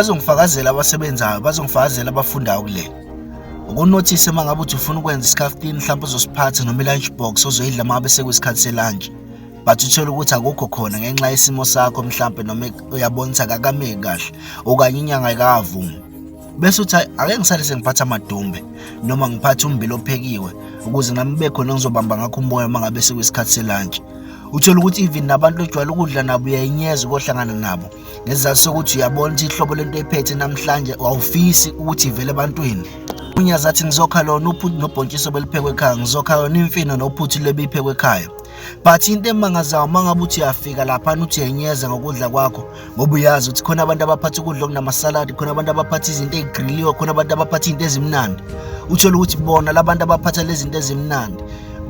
Bazongifakazela abasebenzayo, bazongifakazela abafundayo kule. Ukunothise uma ngabe uthi ufuna ukwenza isikhaftini mhlawumbe uzosiphatha noma i-lunch box ozoyidla uma ngabe sekuyisikhathi se-lunch. But uthole ukuthi akukho khona ngenxa yesimo sakho mhlawumbe noma uyabona ukuthi akakameki kahle okanye inyanga ayikavumi. Bese uthi ake ngisale sengiphatha amadumbe noma ngiphathe ummbila ophekiwe ukuze nami kube khona ngizobamba ngakho umoya uma ngabe sekuyisikhathi se-lunch. Uthole ukuthi even nabantu ojwayele ukudla nabo uyayinyeza ukohlangana nabo ngesizathu sokuthi uyabona ukuthi ihlobo lento oyiphethe namhlanje awufisi ukuthi ivele ebantwini. Unyazi athi ngizokha lona uphuthu nobhontshisi obeliphekwe ekhaya, ngizokha yona imfino nophuthu lebiphekwe ekhaya. But into emangazayo uma ngabe uthi uyafika laphana uthi uyayinyeza ngokudla kwakho ngoba uyazi ukuthi khona abantu abaphatha ukudla okunamasaladi, khona abantu abaphatha izinto ey'griliwe, khona abantu abaphatha izinto ezimnandi. Uthole ukuthi bona labantu abaphatha lezi zinto ezimnandi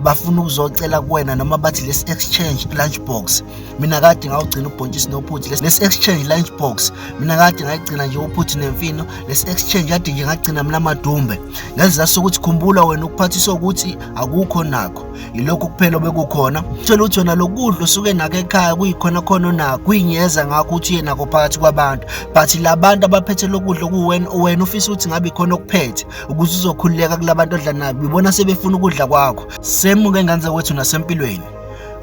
bafuna ukuzocela kuwena noma bathi lesi exchange lunch box, mina kade ngawugcina ubhontshisi nophuthu, lesi exchange lunch box, mina kade ngayigcina nje uphuthu nemfino, lesi exchange kade nje ngagcina mina amadumbe. Ngesizathu sokuthi khumbula wena ukuphathiswa ukuthi akukho nakho, yilokhu kuphela obekukhona. Uthole ukuthi wena lokudla osuke nakho ekhaya kuyikhona khona onakho, kuyinyeza ngakho ukuthi uye nakho phakathi kwabantu, but labantu abaphethe lokudla okuwena wena ufisa ukuthi ngabe ikhona okuphethe ukuze uzokhululeka kulabantu odla nabo, ibona sebefuna ukudla kwakho. Semuke ngane zakwethu nasempilweni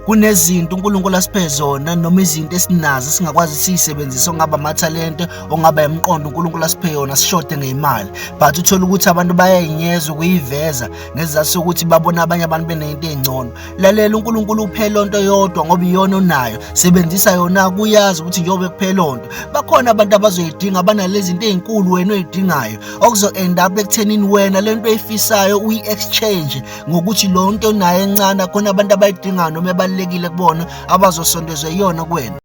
kunezinto uNkulunkulu asiphe zona noma izinto esinazo singakwazi siyisebenzise, ongaba amathalente, ongaba imiqondo uNkulunkulu asiphe yona, sishode ngeyimali, but uthola ukuthi abantu bayayinyeza ukuyiveza ngesizathu sokuthi babona abanye abantu benento engcono. Lalela, uNkulunkulu uphe lonto yodwa ngoba iyona onayo, sebenzisa yona kuyazi ukuthi njengoba ekuphe lonto bakhona abantu abazoyidinga, abanalezi zinto ezinkulu wena oyidingayo, okuzo end up ekuthenini wena lento oyifisayo uyi-exchange ngokuthi lonto onayo encane khona abantu abayidingayo noma ebalulekile kubona abazosondezwa iyona kuwena.